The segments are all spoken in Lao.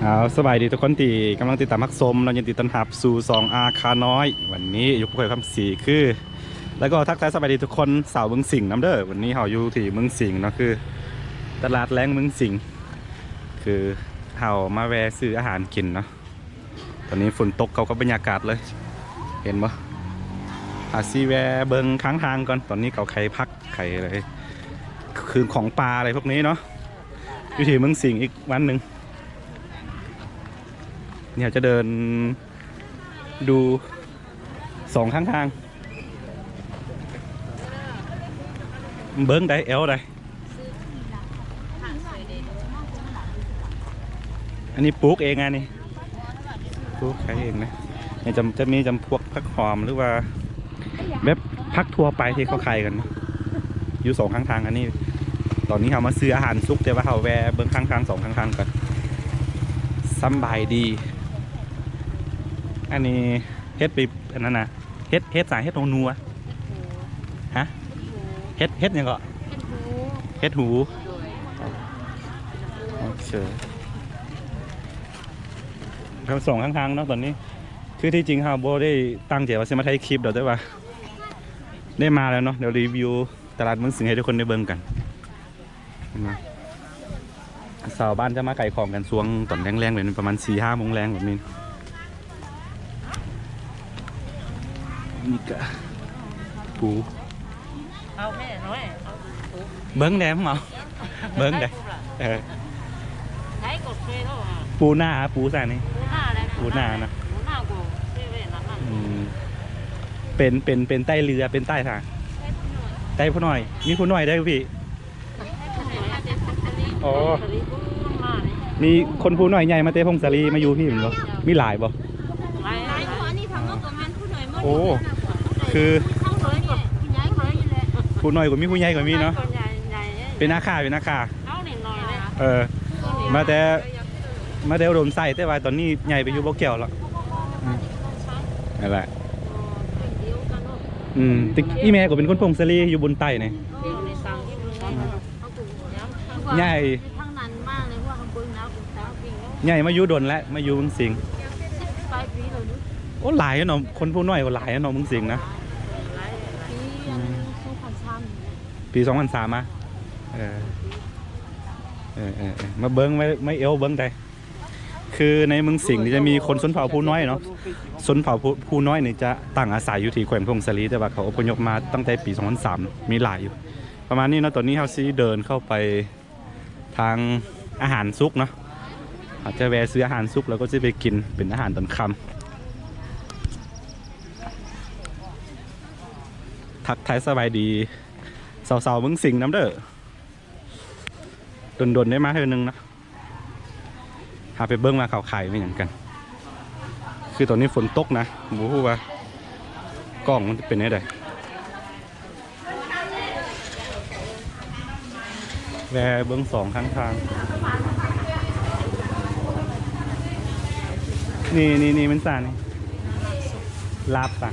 ເອົາ ສະບາຍດີທຸກຄົນທີ່ກຳລັງຕິດຕາມຮັບຊົມເນາະ, ຍິນດີຕ້ອນຮັບສູ່ຊ່ອງອາຄານ້ອຍ. ວັນນີ້ຢູ່ກັບຂ້ອຍ ຄຳສີ ຄື ແລ້ວກໍທັກທາຍສະບາຍດີທຸກຄົນຊາວເມືອງສິງນຳເດີ. ວັນນີ້ເຮົາຢູ່ທີ່ເມືອງສິງເນາະ, ຄືຕະຫຼາດແລງເມືອງສິງ, ຄືເຮົາມາແວ່ຊື້ອາຫານກິນເນາະ. ຕອນນີ້ຝົນຕົກເຂົ້າກັບບັນຍາກາດເລີຍ ເຫັນບໍ່? ອາ ຊິແວ່ເບິ່ງຂ້າງທາງກ່ອນ. ຕອນນີ້ເຂົາຂາຍຜັກ ຂາຍອະໄລ ຄືຂອງປ່າອະໄລພວກນີ້ເນາະ, ຢູ່ທີ່ເມືອງສິງອີກວັນໜຶ່ງ. ດຽວຈະເດີນ ດູສອງຂ້າງທາງ ເບິ່ງໄດ້ ແອວໄດ້. ອັນນີ້ປູກເອງ ອັນນີ້ປູກຂາຍເອງນະ. ຈະ ຈະມີຈຳພວກຜັກຫອມ ຫຼືວ່າແບບຜັກທົ່ວໄປທີ່ເຂົາຂາຍກັນ ຢູ່ສອງຂ້າງທາງ. ອັນນີ້ ຕອນນີ້ເຮົາມາຊື້ອາຫານສຸກ, ແຕ່ວ່າເຮົາແວ່ເບິ່ງຂ້າງທາງ ສອງຂ້າງທາງກ່ອນ. ສຳບາຍດີ. ອັນນີ້ເຮັດໄປ ອັນນັ້ນນະ ເຮັດ ເຮັດສາ ເຮັດຫົວໜູຫວາ? ຮະ? ເຮັດ ເຮັດຫຍັງເກາະ? ເຮັດຫູ. ໂອເຄ ທັງສອງຂ້າງທາງເນາະ. ຕອນນີ້ ຄືທີ່ຈິງເຮົາບໍ່ໄດ້ຕັ້ງໃຈວ່າຊິມາຖ່າຍຄລິບດອກ, ແຕ່ວ່າໄດ້ມາແລ້ວເນາະ. ດຽວຣີວິວຕະຫຼາດເມືອງສິງໃຫ້ທຸກຄົນໄດ້ເບິ່ງກັນ. ເຫັນບໍ່? ຊາວບ້ານຈະມາຂາຍຂອງກັນຊ່ວງຕອນແລງໆ ແບບນີ້ ປະມານສີ່ຫ້າໂມງແລງແບບນີ້. ນີ້ກະປູ ເອົາແມ່ນ້ອຍ ເອົາປູ ເບິ່ງແດ່ ເອົາ ເບິ່ງແດ່ ເອີ ປູນາ ປູຊະນີ້ ປູນາແຫຼະ ປູນານະ ປູນາກໍເຊເວ່ນນັ້ນ ອືມ ເປັນ ເປັນ ເປັນໃຕ້ເຫຼືອ ເປັນໃຕ້ຊະ ໃຕ້ຜູ້ນ້ອຍ ມີຜູ້ນ້ອຍໄດ້ພີ່. ອໍ ມີຄົນພູນ້ອຍໃຫຍ່ມາແຕ່ຜົ້ງສາລີມາຢູ່ພີ້ແມ່ນບໍ່? ມີຫຼາຍບໍ່? ຫຼາຍ ຫຼາຍ ອັນນີ້ທາງນອກກໍແມ່ນພູນ້ອຍໝົດ. ໂອ້ ຄືພູນ້ອຍກໍມີ ຜູ້ໃຫຍ່ກໍມີເນາະ. ເປັນອາຄາ ເປັນອາຄາ ເຮົານີ້ນ້ອຍເດ້. ເອີ ມາແຕ່ ມາແຕ່ອຸດົມໄຊ ແຕ່ວ່າຕອນນີ້ໃຫຍ່ໄປຢູ່ບໍ່ແກ້ວແລ້ວ. ອືມ ນັ້ນແຫຼະ. ອືມ ອີ່ແມ່ກໍເປັນຄົນຜົ້ງສາລີ ຢູ່ບຸນໃຕ້ນີ້. ອືມ ໃຫຍ່ ທາງນັ້ນມາເລີຍ ເພາະວ່າເຮົາເບິ່ງແລ້ວເປັນຕາເປັນ ໃຫຍ່ມາຢູ່ດົນແລ້ວ ມາຢູ່ເມືອງສິງ ສິບປາຍປີແລ້ວ. ໂອ້ ຫຼາຍເນາະ ຄົນຜູ້ນ້ອຍກໍຫຼາຍເນາະ ເມືອງສິງນະ. ປີ ອືມ ສອງພັນສາມ ປີສອງພັນສາມມາ. ເອີ ເອີ ເອີ ເອີ ມາເບິ່ງ ມາ ມາແອວເບິ່ງໄດ້. ຄືໃນເມືອງສິງນີ້ຈະມີຄົນຊົນເຜົ່າພູນ້ອຍເນາະ, ຊົນເຜົ່າພູ ພູນ້ອຍນີ້ຈະຕັ້ງອາໄສຢູ່ທີ່ແຂວງຜົ້ງສາລີ ແຕ່ວ່າເຂົາອົບພະຍົບມາຕັ້ງແຕ່ປີສອງພັນສາມ ມີຫຼາຍຢູ່ ປະມານນີ້ເນາະ. ຕອນນີ້ເຮົາຊິເດີນເຂົ້າໄປທາງອາຫານສຸກເນາະ, ອາດຈະແວ່ຊື້ອາຫານສຸກ ແລ້ວກໍຊິໄປກິນເປັນອາຫານຕອນຄ່ຳ. ທັກທາຍສະບາຍດີຊາວໆເມືອງສິງນຳເດີ, ດົນໆໄດ້ມາເທື່ອໜຶ່ງເນາະ. ຫາໄປເບິ່ງວ່າເຂົາຂາຍແມ່ນຫຍັງກັນ. ຄືຕອນນີ້ຝົນຕົກນະ, ບໍ່ຮູ້ວ່າກ້ອງມັນຈະເປັນແນວໃດ. ແວ່ເບິ່ງສອງຂ້າງທາງ. ນີ້ ນີ້ ນີ້ແມ່ນຊານ ນີ້ ລາບຊະ.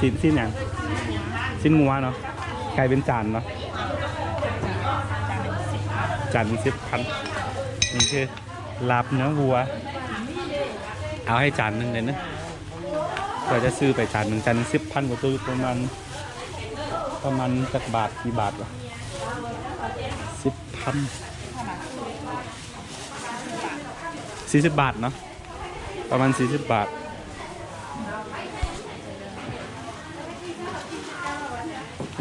ຊີ້ນ ຊີ້ນຫຍັງ? ຊີ້ນງົວເນາະ. ຂາຍເປັນຈານເນາະ. ຈານໜຶ່ງສິບພັນ. ນີ້ຄື ລາບເນື້ອວັວ ເອົາໃຫ້ຈານໜຶ່ງເລີຍເນາະ. ຂ້ອຍຈະຊື້ໄປຈານໜຶ່ງ ຈານໜຶ່ງສິບພັນກວ່າໂຕ ຢູ່ປະມານ ປະມານຈັກບາດ ກີ່ບາດວະ? ສິບພັນ ສີ່ສິບບາດເນາະ, ປະມານສີ່ສິບບາດ.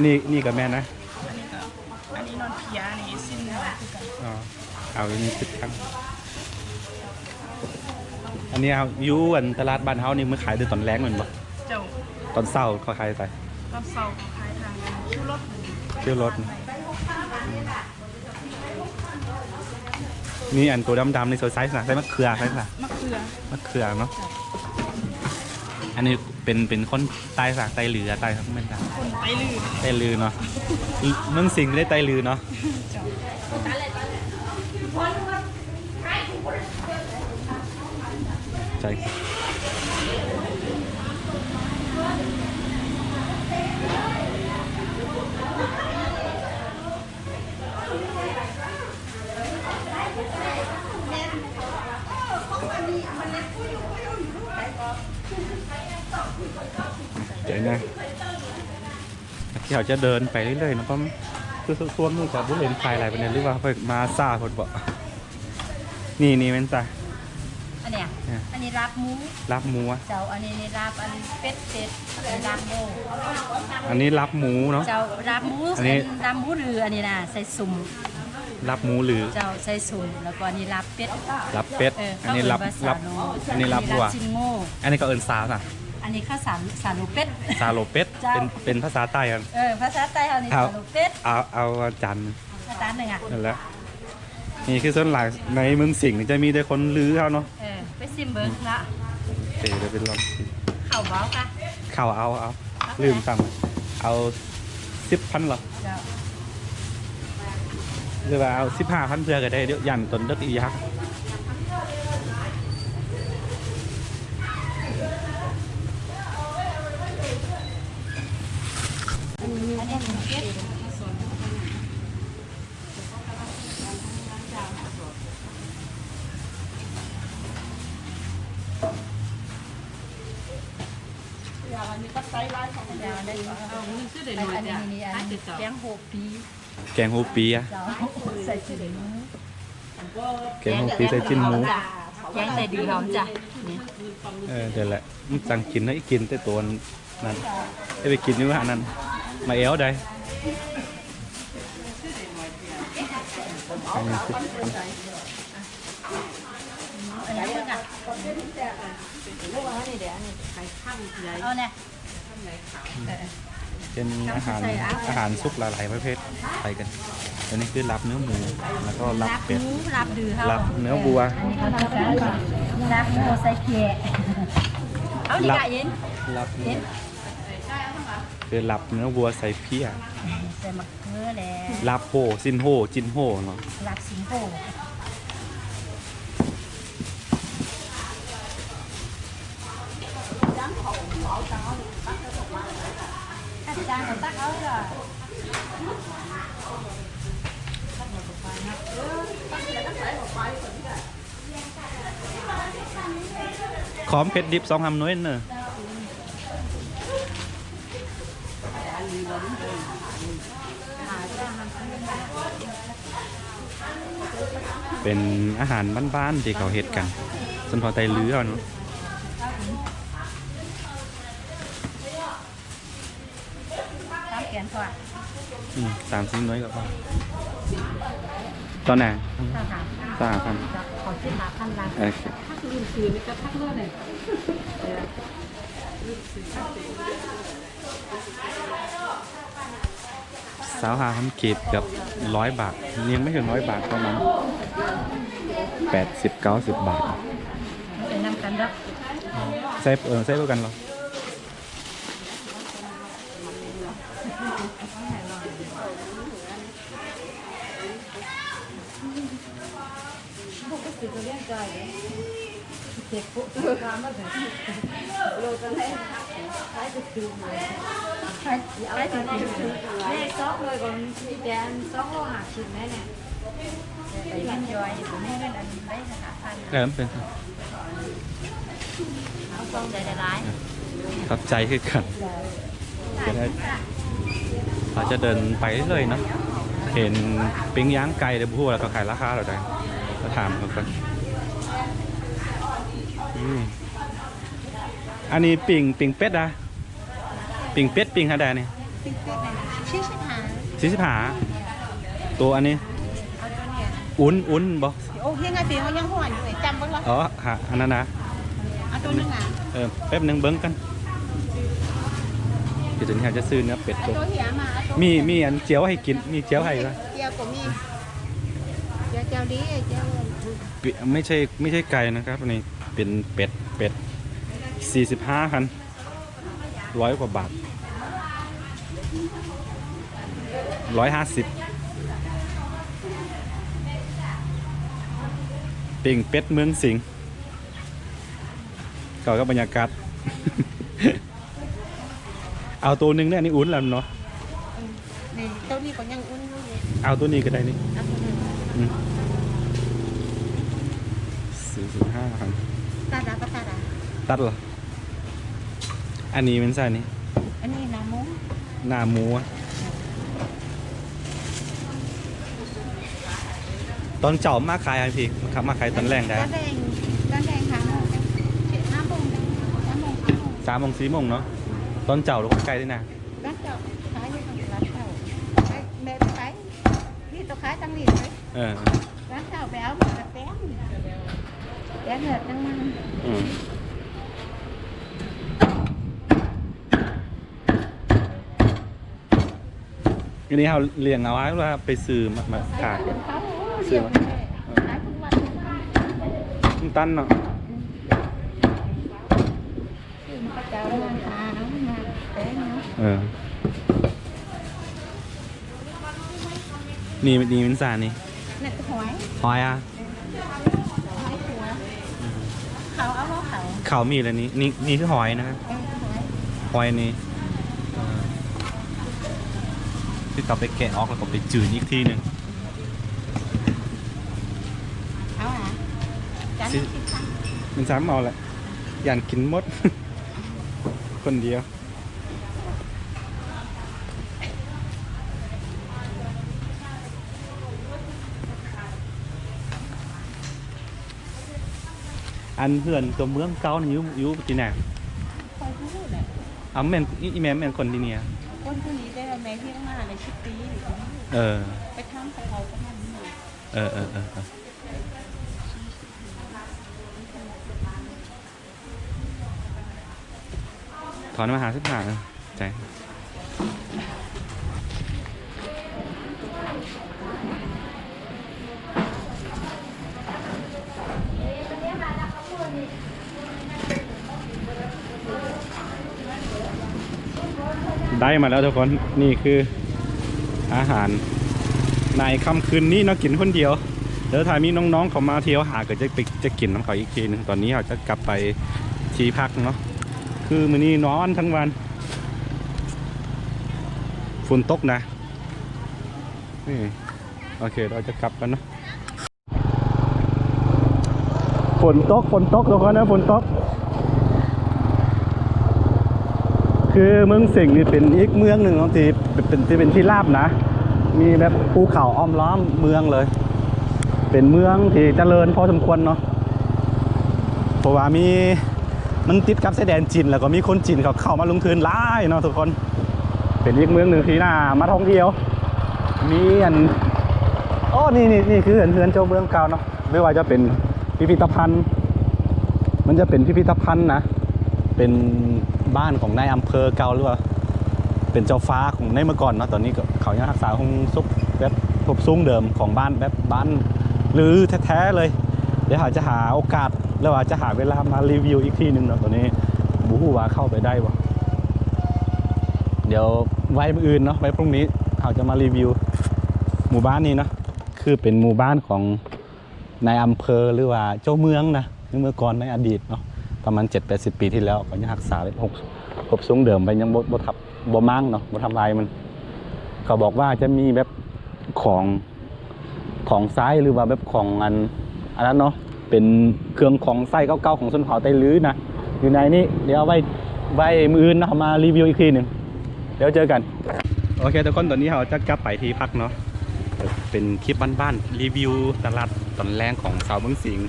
ນີ້ ນີ້ກໍແມ່ນນະ. ອັນນີ້ກໍ ອັນນີ້ນອນເພຍ ອັນນີ້ຊີ້ນເນື້ອຄືກັນ. ອໍ ເອົາອັນນີ້ສິບພັນ. ອັນນີ້ເອົາ ຢູ່ອັນຕະຫຼາດບ້ານເຮົານີ້ ມື້ຂາຍແຕ່ຕອນແລງແມ່ນບໍ່? ເຈົ້າ. ຕອນເຊົ້າເຂົາຂາຍໃສ? ຕອນເຊົ້າເຂົາຂາຍທາງຄິວລົດ. ຄິວລົດ. ນີ້ອັນໂຕດຳໆນີ້ ໃສ່ ໃສ່ໝາກເຂືອ ໃສ່ ໝາກເຂືອ ໝາກເຂືອເນາະ. ເຈົ້າ. ອັນນີ້ເປັນ ເປັນຄົນໃຕ້ສາກໃຕ້ລື ໃຕ້ແມ່ນ ຄົນໃຕ້ລື ໃຕ້ລືເນາະ ເມືອງສິງໄດ້ໃຕ້ລືເນາະ. ໃຊ່. ໃຈນະ ທີ່ເຮົາຈະເດີນໄປເລື້ອຍໆເນາະ ເພາະຄືຊ່ວງນີ້ຈະບໍ່ເຫັນຂາຍຫຼາຍປານໃດ ຫຼືວ່າເພິ່ນມາຊ້າໂພດບໍ? ນີ້ ນີ້ແມ່ນຕາ ອັນເນີ້ຍ ເອີ ອັນນີ້ລາບໝູ ລາບໝູອະ ເຈົ້າ. ອັນນີ້ນີ້ລາບ ອັນເປັດເປັດ ອັນນີ້ລາບໝູ ອັນນີ້ລາບໝູເນາະ ເຈົ້າ. ລາບໝູ ອັນນີ້ລາບໝູ ຫຼື ອັນນີ້ນະ ໃສ່ຊຸມ ລາບໝູ ຫຼື ເຈົ້າ ໃສ່ຊຸມ. ແລ້ວກໍອັນນີ້ລາບເປັດ ລາບເປັດ ເອີ ອັນນີ້ລາບ ເຂົາເອີ້ນວ່າ ລາບ ສາໂລ ອັນນີ້ລາບ ອັນນີ້ລາບບົວ ຊີ້ນງູ ອັນນີ້ເຂົາເອີ້ນຊານະ ອັນນີ້ເຂົາສາ ສາໂລເປັດ ສາໂລເປັດ ເຈົ້າ. ເປັນ ເປັນພາສາໃຕ້ຫັ້ນ ເອີ ພາສາໃຕ້ເຮົານີ້ ເອົາ ສາໂລເປັດ ເອົາ ເອົາຈານໜຶ່ງ ຈານໜຶ່ງອະ ນັ້ນແຫຼະ. ນີ້ຄືສ່ວນຫຼາຍໃນເມືອງສິງນີ້ຈະມີແຕ່ຄົນລືເຮົາເນາະ. ເອີ ໄປຊິມເບິ່ງລະ ເອີ ດຽວໄປລອງຊິມ ເຂົ້າບໍ່ເອົາກະ ເຂົ້າເອົາ ເອົາ ເອົາ ລືມສັ່ງ ເອົາສິບພັນລະ ເຈົ້າ ຫຼືວ່າເອົາສິບຫ້າພັນເທື່ອກະໄດ້ ຢ້ານຕົນເດິກອີກຢ່າງ. ອັນນີ້ເຈັດ ອັນນີ້ກໍໄຊລາຍຂອງມັນ ອັນນີ້ ອັນນີ້ ອັນນີ້ ແກງຫົວປີ ແກງຫົວປີອະ ເຈົ້າ ໃສ່ຊີ້ນໝູ ແກງຫົວປີໃສ່ຊີ້ນໝູ ແກງໃສ່ດີຫອມຈ້ະ ນີ້ ເອີ ເດີແຫຼະ ມັນຈັ່ງກິນໄດ້ ກິນແຕ່ໂຕ ນັ້ນ ໄດ້ໄປກິນຢູ່ຮ້ານນັ້ນ ມາແອວໃດ ເອົາແນ່ ເປັນອາຫານ ອາຫານສຸກຫຼາຍໆປະເພດ ໄປກັນ ອັນນີ້ຄືລາບເນື້ອໝູ ແລ້ວກໍລາບເປັດ ລາບໝູ ລາບດືເຮົາ ລາບເນື້ອວັວ ອັນນີ້ກໍຄືກັນ ລາບວັວໃສ່ເພຍ ເອົານີ້ກະເຫັນ ລາບ ເຫັນ ຄືລາບເນື້ອວັວໃສ່ເພຍ ໃສ່ໝາກເຂືອແຫຼະ ລາບໂຫ ຊີ້ນໂຫ ຈີນໂຫເນາະ ລາບຊີ້ນໂຫ. ຄອມເຜັດດິບສອງຫຳໜ່ວຍເນີ. ເປັນອາຫານບ້ານໆທີ່ເຂົາເຮັດກັນ ຊົນເຜົ່າໄຕລືເຮົາເນາະ. ຕຳແກງທອດ ອືມ ສາມສິບໜ່ວຍກໍພໍ. ຕອນໜ້າ ຊາວຫ້າພັນ ຊາວຫ້າພັນ ເຂົາສິບຫ້າພັນລະ ໂອເຄ ພັກລືມຊື່ນີ້ກໍພັກເລີຍນີ້ ເອີ ລືມຊື່ ຊາວຫ້າພັນກີບກັບຮ້ອຍບາດ ຍັງບໍ່ເຖິງຮ້ອຍບາດ ປະມານແປດສິບ ເກົ້າສິບບາດ ເປັນນຳກັນເນາະ ໃສ່ ເອີ ໃສ່ຄືກັນເນາະ. ເອີ ມັນເປັນ ຂອບໃຈຫຼາຍໆ ຂອບໃຈຄືກັນ. ເຮົາຈະເດີນໄປເລື້ອຍໆເນາະ ເຫັນປີ້ງຍ່າງໄກ່ ແຕ່ບໍ່ຮູ້ວ່າເຂົາຂາຍລາຄາເທົ່າໃດ ມາຖາມເຂົາກ່ອນ. ອືມ ອັນນີ້ປີ້ງ ປີ້ງເປັດອະ? ປີ້ງເປັດ ປີ້ງເທົ່າໃດນີ້? ປີ້ງເປັດນີ້ສີ່ສິບຫ້າ ສີ່ສິບຫ້າ. ໂຕອັນນີ້? ເອົາໂຕນີ້ ອຸ່ນ ອຸ່ນບໍ່? ໂອ້ ເຮັດງານຕີເຮົາຍັງຮ້ອນຢູ່ ຈຳເບິ່ງລະ. ອໍ ຫາ ອັນນັ້ນນະ ເອົາໂຕໜຶ່ງນະ. ເອີ ແປັບໜຶ່ງເບິ່ງກັນ ດຽວນີ້ເຮົາຈະຊື້ເນື້ອເປັດ. ເອົາໂຕເຫຍມາ ເອົາໂຕ ມີ ມີອັນຈຽວໃຫ້ກິນ ມີຈຽວໃຫ້ ຈຽວກໍມີ ຈຽວ ຈຽວດີ ຈຽວ ໄມ່ໃຊ່ ໄມ່ໃຊ່ໄກ່ນະຄັບ ອັນນີ້ເປັນເປັດ ເປັດ ສີ່ສິບຫ້າພັນ. ຮ້ອຍກວ່າບາດ ຮ້ອຍຫ້າສິບ ປີ້ງເປັດເມືອງສິງ ເຂົ້າກັບບັນຍາກາດ. ເອົາໂຕໜຶ່ງເດີ ອັນນີ້ອຸ່ນແລ້ວເນາະ. ເອີ ນີ້ ໂຕນີ້ກໍຍັງອຸ່ນຢູ່ນີ້. ເອົາໂຕນີ້ກໍໄດ້ນີ້. ເອົາໂຕນີ້. ອືມ ສີ່ສິບຫ້າພັນ. ຕັດລະ ກໍຕັດລະ. ຕັດລະ. ອັນນີ້ແມ່ນໃສນີ້? ອັນນີ້ໜ້າໝູ. ໜ້າໝູ. ຕອນເຊົ້າມາຂາຍໃຫ້ພີ້ ມາຂາຍຕອນແລງໄດ້? ຕອນແລງ ຕອນແລງຫ້າໂມງ ຫ້າໂມງ ສາມໂມງ ສີ່ໂມງ ສາມໂມງ ສີ່ໂມງເນາະ. ຕອນເຊົ້າລະໃກ້ນີ້ນະ. ຕອນເຊົ້າຂາຍຢູ່ຕະຫຼາດເຊົ້າ. ແມ່ໄປ ນີ້ຕ້ອງຂາຍທາງນີ້ເລີຍ. ເອີ ຕອນເຊົ້າໄປເອົາມາແຕ່ງ ແຕ່ງເຫືອດຈັ່ງມາ. ອືມ. ອັນນີ້ເຮົາລ້ຽງເອົາ ຫຼືວ່າໄປຊື້ມາ ມາຂາຍ? ຊື້ມາ ມັນຕັນເນາະ. ເອີ ນີ້ ນີ້ມັນສານີ້ ນັ້ນຄືຫອຍ ຫອຍອະ. ເຂົາເອົາບໍ່ເຂົາ? ເຂົາມີແລ້ວນີ້ ນີ້ ນີ້ຄືຫອຍນະ. ເອີ ຫອຍ ຫອຍນີ້. ເອີ ຄືເຂົາໄປແກະອອກ ແລ້ວກໍໄປຈືນອີກທີໜຶ່ງ. ເອົາຫາ ຈານ ຊິ ສິບພັນ ມັນຊ້ຳເອົາແຫຼະ ຢ້ານກິນໝົດ ຄົນດຽວ. ອັນເຮືອນຕົວເມືອງເກົ່ານີ້ຢູ່ ຢູ່ທີ່ໃນ? ຂ້ອຍບໍ່ຮູ້ແຫຼະ. ເອົາ ແມ່ນ ອີ່ແມ່ແມ່ນຄົນທີ່ນີ້? ຄົນຜູ້ນີ້ແຕ່ວ່າແມ່ຮຽນມາໄດ້ສິບປີ. ເອີ ໄປຖາມເຂົາກໍແມ່ນ. ເອີ ເອີ ເອີ ເອີ. ທອນມາຫ້າສິບຫ້າ ໃຈ ໄດ້ມາແລ້ວທຸກຄົນ ນີ້ຄື ອາຫານໃນຄ່ຳຄືນນີ້ເນາະ ກິນຄົນດຽວ. ແລ້ວຖ້າມີນ້ອງໆເຂົາມາທ່ຽວຫາ ກໍຈະໄປ ຈະກິນນຳເຂົາອີກທີໜຶ່ງ. ຕອນນີ້ເຮົາຈະກັບໄປທີ່ພັກເນາະ ຄືມື້ນີ້ນອນທັງວັນ ຝົນຕົກນະ. ນີ້ ໂອເຄ ເຮົາຈະກັບກັນເນາະ. ຝົນຕົກ ຝົນຕົກ ທຸກຄົນເອີຍ ຝົນຕົກ. ຄືເມືອງສິງນີ້ເປັນອີກເມືອງໜຶ່ງເນາະ ທີ່ເປັນ ທີ່ເປັນທີ່ລາບນະ ມີແບບພູເຂົາອ້ອມລ້ອມເມືອງເລີຍ. ເປັນເມືອງທີ່ຈະເລີນພໍສົມຄວນເນາະ ເພາະວ່າມີ ມັນຕິດກັບຊາຍແດນຈີນ ແລ້ວກໍມີຄົນຈີນເຂົາເຂົ້າມາລົງທຶນຫຼາຍເນາະທຸກຄົນ. ເປັນອີກເມືອງໜຶ່ງທີ່ໜ້າມາທ່ອງທ່ຽວ. ມີອັນ ໂອ້ ນີ້ ນີ້ ນີ້ຄືເຮືອນ ເຮືອນເຈົ້າເມືອງເກົ່າເນາະ ຫຼືວ່າຈະເປັນພິພິທະພັນ ມັນຈະເປັນພິພິທະພັນນະ ເປັນບ້ານຂອງນາຍອຳເພີເກົ່າ ຫຼືວ່າເປັນເຈົ້າຟ້າຂອງໃນເມື່ອກ່ອນເນາະ. ຕອນນີ້ກໍເຂົາຍັງຮັກສາໂຮງສົບແບບ ສົບສູງເດີມຂອງບ້ານ ແບບບ້ານລືແທ້ໆເລີຍ. ດຽວເຮົາຈະຫາໂອກາດ ຫຼືວ່າຈະຫາເວລາມາຣີວິວອີກທີໜຶ່ງເນາະ. ຕອນນີ້ບໍ່ຮູ້ວ່າເຂົ້າໄປໄດ້ບໍ່ ດຽວໄວ້ມື້ອື່ນເນາະ ໄວ້ພລຸ່ງນີ້ເຮົາຈະມາຣີວິວໝູ່ບ້ານນີ້ເນາະ. ຄືເປັນໝູ່ບ້ານຂອງ ນາຍອຳເພີ ຫຼືວ່າເຈົ້າເມືອງນະ ໃນເມື່ອກ່ອນໃນອະດີດເນາະ ປະມານເຈັດແປດສິບປີທີ່ແລ້ວ ກໍຍັງຮັກສາໄວ້ຄົບ ຄົບສູງເດີມໄວ້ ຍັງບໍ່ ບໍ່ທັບ ບໍ່ມ້າງເນາະ ບໍ່ທຳລາຍມັນ. ເຂົາບອກວ່າຈະມີແບບຂອງ ຂອງໃຊ້ ຫຼືວ່າແບບຂອງອັນ ອັນນັ້ນເນາະ ເປັນເຄື່ອງຂອງໃຊ້ເກົ່າໆຂອງຊົນເຜົ່າໄຕລືນະ ຢູ່ໃນນີ້. ດຽວໄວ້ ໄວ້ມື້ອື່ນເນາະ ເຮົາມາຣີວິວອີກທີໜຶ່ງ. ແລ້ວເຈີກັນ. ໂອເຄທຸກຄົນ ຕອນນີ້ເຮົາຈະກັບໄປທີ່ພັກເນາະ. ເປັນຄລິບບ້ານໆ ຣີວິວຕະຫຼາດຕອນແລງຂອງຊາວເມືອງສິງ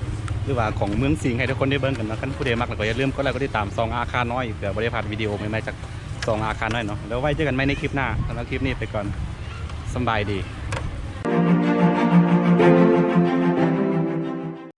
ຫຼືວ່າຂອງເມືອງສິງ ໃຫ້ທຸກຄົນໄດ້ເບິ່ງກັນເນາະ. ຄັນຜູ້ໃດມັກແລ້ວກໍຢ່າລືມກົດໄລກົດຕິດຕາມຊ່ອງອາຄານ້ອຍ ເພື່ອບໍ່ໄດ້ພາດວິດີໂອໃໝ່ໆຈາກຊ່ອງອາຄານ້ອຍເນາະ. ແລ້ວໄວ້ເຈີກັນໃໝ່ໃນຄລິບໜ້າ. ສຳລັບຄລິບນີ້ໄປກ່ອນ. ສຳບາຍດີ.